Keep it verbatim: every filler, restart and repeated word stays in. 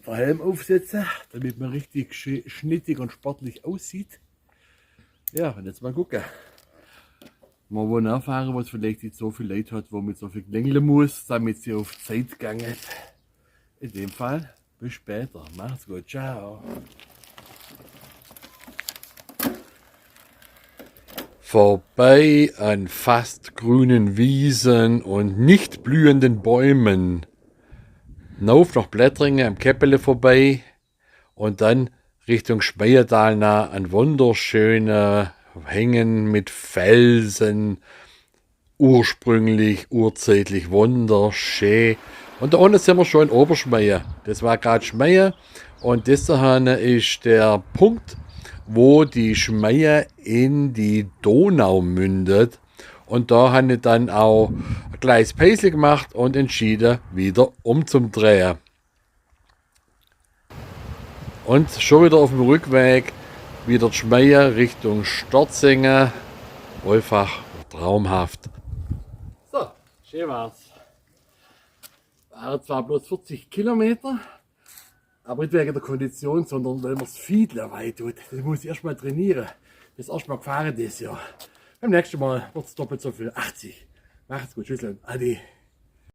den Helm aufsetzen, damit man richtig schä-, schnittig und sportlich aussieht. Ja, und jetzt mal gucken. Mal wo nachfahren, wo es vielleicht nicht so viel Leute hat, wo man so viel klingeln muss, damit sie auf Zeit gehen. In dem Fall, bis später. Macht's gut, ciao. Vorbei an fast grünen Wiesen und nicht blühenden Bäumen. Nauf nach Plettringen am Käppele vorbei und dann Richtung Schmeiertal na an wunderschöne Hängen mit Felsen. Ursprünglich, urzeitlich wunderschön. Und da unten sind wir schon in Oberschmeier. Das war gerade Schmeier. Und das da hinten ist der Punkt, wo die Schmeier in die Donau mündet. Und da habe ich dann auch ein kleines Päuschen gemacht und entschieden, wieder umzudrehen. Und schon wieder auf dem Rückweg, wieder die Schmeier Richtung Storzingen. Einfach traumhaft. So, schön war's. Waren zwar bloß vierzig Kilometer, aber nicht wegen der Kondition, sondern weil mir's Fiedle weh tut. Das muss ich erst mal trainieren. Das erste Mal gefahren dieses Jahr. Beim nächsten Mal wird's doppelt so viel, achtzig. Macht's gut, tschüss und ade.